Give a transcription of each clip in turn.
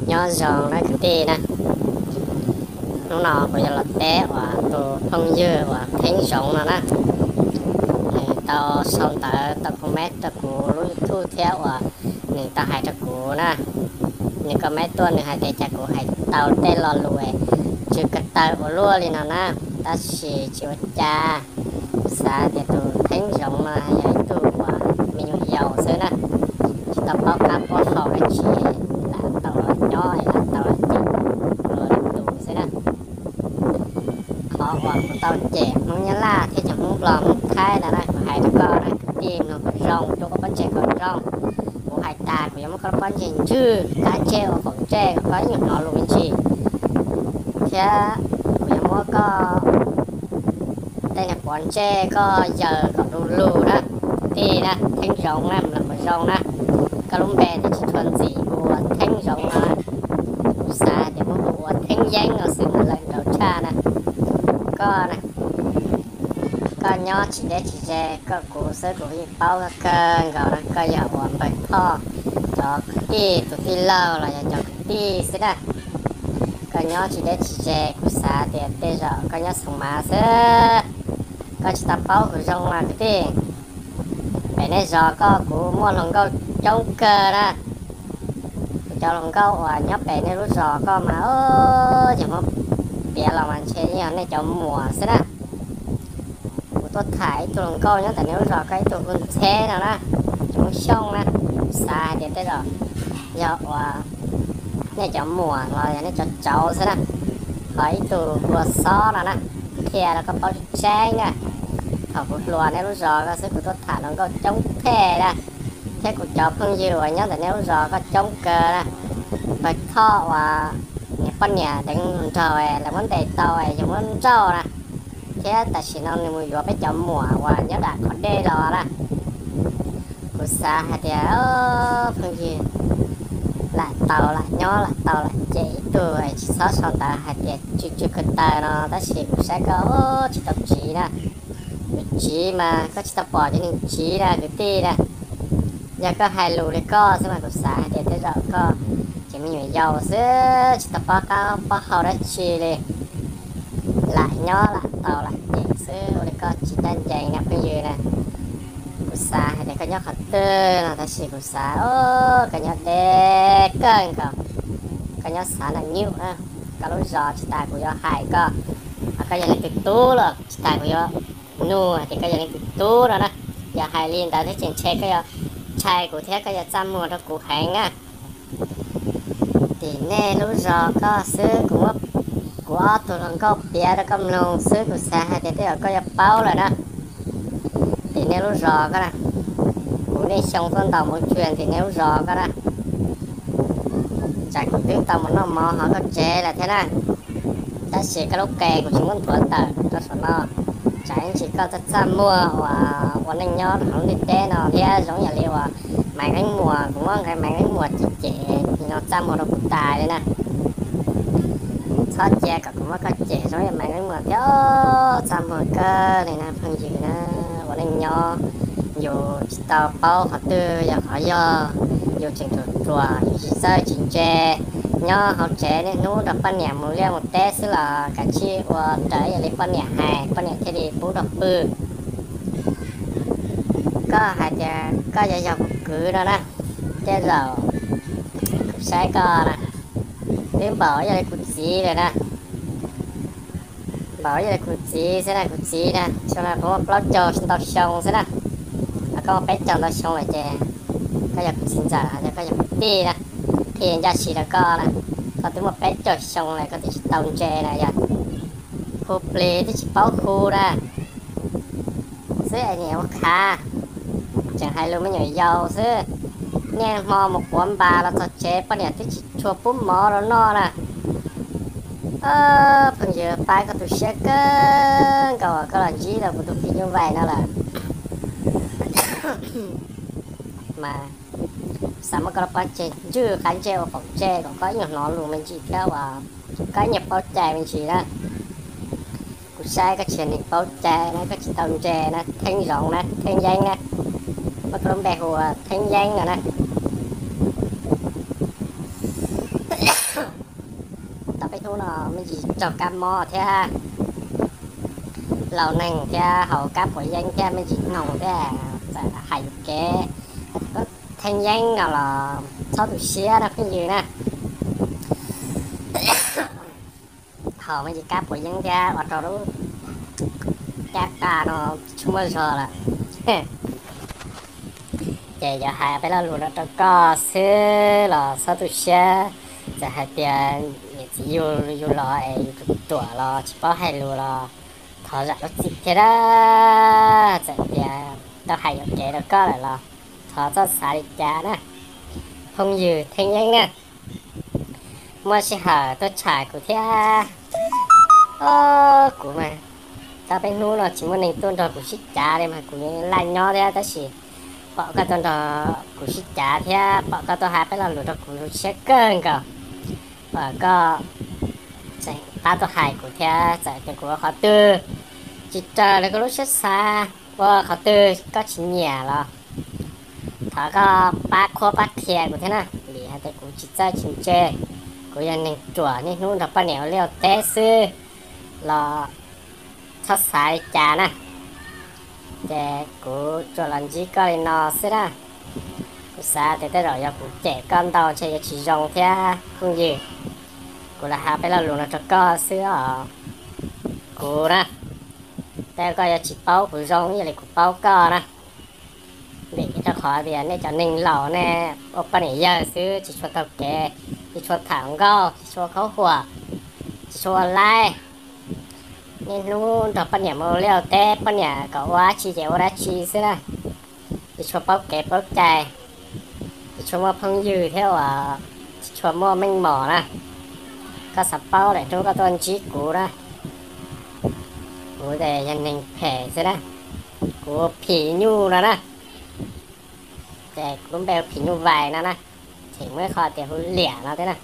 Nyob zoo na kwv tij na, hnub no kuv yuav los teb uas tus phooj ywg uas Theeb Zoov no na, nws tau sau ntawv tau comment rau kuv lub YouTube thiab uas nws tau hais rau kuv na. Nws comment tuaj nws hais tias cas kuv hais tau tej lo lus tsw ko taw ua luaj li no na, tab sis tsis ua cas. Xav tias tus Theeb Zoov no yog ib tug uas me nyuam yaus xwb na, tsis tau paub qab paub hau dab tsi, lam tau los nyob lam tau los cem luag lwm tus xwb na. Qhov uas kuv tau cem Hmoob Nyab Laj thiab cov Hmoob Nplog Hmoob Thaib ntawd na, kuv hais rau koj na kwv tij, mloog kom zoo, rub koj pob ntseg kom zoo. Kuv hais tas kuv yuav muab koj pob ntseg ntswj qab ntsej ua qaum ntsej kom koj ib nyuag hnov lus me ntsis, thiab kuv yuav muab koj tej niag quav ntsej koj yaws kom du lug na. Kwv tij na, Theeb Zoov na, mloog kom zoo na, koj lub npe twb tsis tshua ntxim ua Theeb Zoov no. Kuv xav tias muab hu ua Theeb Yeeb no xwb mas lawm nraud tshaj na. Koj na, koj nyob tsis deb tsis ze, koj kuv xwb kuv yeej paub kawg nkaus na, koj yog uas Npawg Thoj cov kwv tij tus tij laug los yog cov kwv tij xwb na. Koj nyob tsis deb tsis ze, kuv xav tias tej zaum koj nyob Xoo Mav xwb, koj tsis tau paub kuv zoo mas kwv tij. Pem nej zos koj kuv muaj hluas nkauj coob kawg na. Kuv cov hluas nkauj uas nyob pem nej lub zos koj mas, ces muab piav los mas ntshe yog nej cov muam xwb na. Kuv tuaj tham ib tug hluas nkauj nyob ntawm nej lub zos koj ib tug hu Ntxheb no na, Hmoob Xyooj na. Xav hais tias tej zaum yog uas nej cov muam los yog nej cov tsauv xwb na. Ho ib tug hu ua Xob no na, qhia rau koj paub tseeb tseeb na. Thaum kuv hluas nej lub zos koj xwb kuv tuaj tham hluas nkauj coob thiab na, thiab kuv cov phooj ywg uas nyob ntawm nej lub zos koj coob kawg na. Npawg Thoj uas niag poj niam deev nraug lawv muab ntes tau yog muab nrauj na, thiab tam sim no nws mus yuav peb cov muam uas nyob dam qhov dej los na. Kuv xav hais tias phooj ywg, lam tau lam nyob lam tau lam cem ib tug, tsis txhob sau ntawv hais tias tsw tsw ko taw no, tab sis kuv saib koj tsis tau tsiv na. Tus tsiv mas koj tsis tau pom cov neeg tsiv na kwv tij na. Yog koj hais lus li koj xwb mas kuv xav hais tias tej zaum koj ces me nyuam yaus xwb tsis tau paub qab paub hau dab tsi li, lam nyob lam tau lam cem xwb ua li koj tsis ncaj ncees na phooj ywg na. Kuv xav hais tias koj nyob qhov twg no tab sis kuv xav koj nyob deb kawg nkaus, koj nyob xav na nyuj na, koj lub zos tsis tas kuv yuav hais koj, koj yog leej twg tub los tsis tas kuv yuav nug hais tias koj yog leej twg tub no na. Yog hais li ntawd thiab ces ntshe koj yuav ntshai kuv thiab koj yuav txaj muag rau kuv heev na. Tim nej lub zos koj xwb kuv muab kuv ob tug hluas nkauj piav rau koj mloog xwb kuv xav hais tias tej zaum koj yuav paub lawm na. Tim nej lub zos koj na, kuv niaj xyoo tuaj ntaus mus tsuas tim nej lub zos koj na. Tsam kuv twb tau mus noj mov hauv koj tsev lawm thiab na, tab sis koj lub qe kuv tsis muab nthuav tawm rau saum no. Tsam ib ntsis koj txaj txaj muag uas ua neej nyob hauv ntiaj teb no thiab zoo yam li uas Maiv Nqeeb Muas, kuv muab Maiv Nqeeb Muas cem cem no txaj muag rau kuv tas li na. Txhob cia kom kuv muab koj cem zoo yam Maiv Nqeeb Muas thiab, txaj muag kawg li na phooj ywg na. Ua neej nyob yus tsis tau paub qhov twg yog qhov yog, yus tseem ruam ruam yus tsis txawj tsis ntse, nyob hauv tsev niaj hnub nrog poj niam mus liaj mus teb xwb los kav tsij ua raws ib yam li poj niam hais poj niam thiaj li pub rau pw. Koj hais tias koj yog yog kuv kwv no na, tej zaum kuv saib koj na, twb npaum ib yam li kuv txiv lawm na. Npaum ib yam li kuv txiv xwb na, kuv txiv na xyoo no puv muaj plaub caug ntau xyoo xwb na, ho koj muaj peb caug ntau xyoo lawm ces koj yog kuv txiv ntxawm los yog koj yog kuv tij na. Qhia ncaj si rau koj na, koj twb muaj peb caug xyoo lawm koj twb tsis tau ntse na yog hu plig twb tsis paub hu na. Xwb es niam ua khav, tseem hais lus me nyuam yaus xwb. Niaj hmo mus quav npas los txog tsev poj niam twb tsis tshua pub mov rau noj na. Phooj ywg, pab koj tu siab kawg nkaus koj los ntsib tau kuv tus phim nyuj vais no lawm. Mas xav muab koj lub pob ntseg ntswj qab ntsej ua qaum ntsej kom koj ib nyuag hnov lus me ntsis thiab uas koj ib nyuag paub cai me ntsis na. Kuv saib koj tsis yog neeg paub cai na, koj tsis tau ntse na, Theeb Zoov na, Theeb Yeeb na, muab koj lub npe hu ua Theeb Yeeb no na. Hnub no me ntsis raug kab mob thiab laus neeg thiab haus kab puav yeeb thiab me ntsis hnoos thiab, txawm hais yus kev theej yeeb no los txhob tu siab na phooj ywg na. Haus me ntsis kab puav yeeb thiab ua rau lub caj qab no tsis muaj zog lawm. Ces yuav hais peb lo lus no rau koj xwb los txhob tu siab. Txawm hais tias niam txiv yug yus los es yus ruam ruam los tsis paub hais lus los thov zam lub txim thiab na. Txawm tias tau hais yuam kev rau koj lawm los thov txhob xav li cas na, phooj ywg theej yeeb na. Muaj sij hawm tuaj tsham kuv thiab. Kuv mas tau peb hnub no tsis muaj neeg tuaj nrog kuv sib cav li mas kuv laj nyob thiab, tab sis pom koj tuaj nrog kuv sib cav thiab pom koj tuaj hais peb lo lus rau kuv zoo siab kawg nkaus. Pom koj tseem pab tuaj hais kuv thiab, txawm tias kuv ua qhov twg tsis raws li koj lub siab xav, ua qhov twg koj tsis nyiam los thov koj pab qhuab pab qhia kuv thiab na, vim hais tias kuv tsis txawj tsis ntse, kuv yog neeg ruam niaj hnub nrog poj niam ua liaj ua teb xwb los txhob xav li cas na. Ces kuv tsuas los ntsib koj li no xwb na. Kuv xav tias tej zaum yog kuv cem koj ntau ntshe yuav tsis zoo thiab phooj ywg. Kuv los hais peb lo lus no rau koj xwb os. Kuv na, tej koj yuav tsis paub kuv zoo ib yam li kuv paub koj na. Vim rau qhov tias nej cov neeg laus nej ua poj niam yawg xwb tsis tshua taug kev, tsis tshua tham hluas nkauj, tsis tshua khaub huam, tsis tshua ua laib. Niaj hnub nrog poj niam mus ua liaj ua teb, poj niam kom ua dab tsi ces ua dab tsi xwb na. Tsis tshua paub kev paub cai, tsis tshua muaj phooj ywg thiab uas tsis tshua muaj meej mom na. Koj xav paub lawm hnub koj tuaj ntsib kuv na. Kuv ces yog neeg phem xwb na, kuv phim nyuj no na. Ces kuv lub npe hu phim nyuj vais no na. Tseem muaj ib qho tias hu liam no thiab na,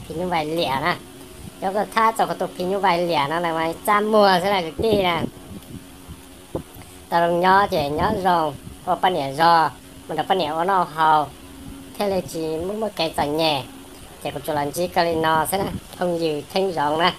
phim nyuj vais liam na. Cov tuaj thab txog kuv tus phim nyuj vais liam no lawm mas txaj muag xwb na kwv tij na. Tau zoo nyob ces nyob zoo, ua poj niam zog, mus nrog poj niam ua noj haus, thiaj li tsis muaj muaj kev txom nyem. Ces kuv tsuas los ntsib koj li no xwb na phooj ywg Theeb Zoov na.